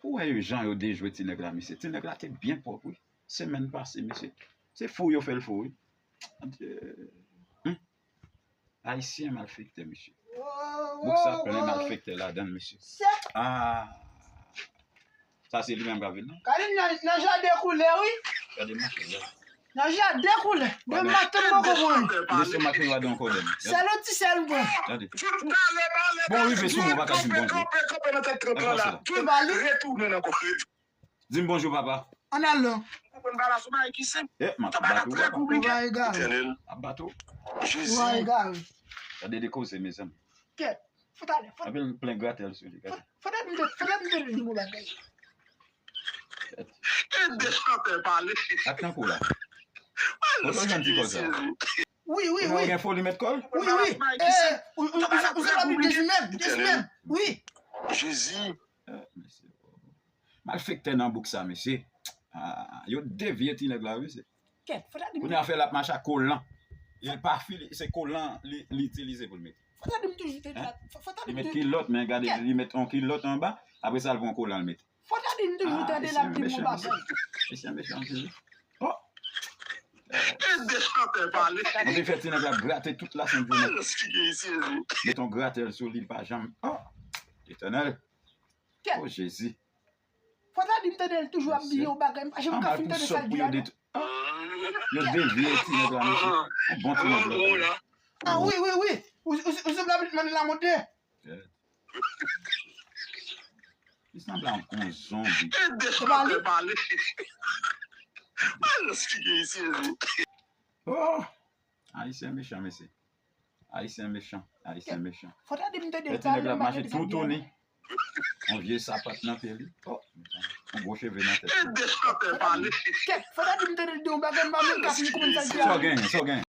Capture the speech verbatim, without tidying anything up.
Pou wè yo jan yo dejwe ti nèg la, mesye. Ti nèg la te byen pwòp, wi. Semèn pase, mesye. Se fou yo fè l fou, wi. Adye. Hmm. Ayisyen malfektè, mesye. Bouk sa plen malfektè ladan l, mesye. Ah. Sa se li menm k ap vin nan. Gade nan, nan jaden koulè, wi. Gade machin la. Nan jaden koulè. Demen maten m poko pran. Lestomak li va dan kòdèm. Sèl yon ti sèl m pran. Gade. Bon, rive sou mwen, ou pa ka di m bonjou. Kanpe, kanpe nan tèt tranp lan la. Tout retounen nan kò. Di m bonjou, papa. Ann al non. Konprann pa la sou bagay ki senp. Eh, m ap bat ou, papa. Ou va egare. Etènèl. M ap bat ou. Jezi. Ou va egare. Gade de koze, mezanmi. Kèt. Fò talè. Fò... Apre l plen gratèl sou li, gade. Fò talè, fò talè m te di yon bagay. Kèt. E de chantè pale. Ak tankou la. Kote w jwenn ti kò sa? Wi, wi, wi. Ou gen foli mèt kò l? Wi, wi. Eh, ou, ou, ou, ou, ou se la Bib de Jezi menm, Jezi menm. Wi. Jezi. Eh, mesye. Malfektè nan bouk sa, mesye. Ah, yo devye ti nèg la, wi, mesye. Kèt, fò ta di m. Kounye a fè l ap mache ak kolan. Li pa file, se kolan li, li itilize pou l mete. Fò ta di m toujou te la. Fò, fò ta di m toujou. Li met kilòt, men gade, li met yon kilòt anba, apre sa, l pran kolan, l mete. Fò ta di m toujou tande l ap di m yon bagay. Mesye mechan anpil, wi. Oh! E de chantè pale. Mwen te fè ti nèg la grate tout lasent jounen. Met yon gratèl sou li, li pa janm. Oh! Etènèl. Kèt. Oh, Jezi. Fò ta di m tande l toujou ap di yon bagay, m pa janm ka fin tande sa l di a non. Yo devye ti nèg la, mesye. Yon bon ti nèg la. Ah, wi, wi, wi. Ou, ou, ou sanble avèk Manny Lamothe. Li sanble ak yon zonbi. E de chantè pale. Al esplike isi. Oh! Ayisyen mechan, mesye. Ayisyen mechan. Ayisyen mechan. Fò ta di m tande sa, ti nèg la ap mache toutouni. Yon vye sapat nan pye li. Oh! Yon gwo cheve nan tèt li. E de chantè pale. Kèt, fò ta di m tande l di yon bagay, m pa menm ka fin konprann sa l di a. Sa w genyen, sa w genyen.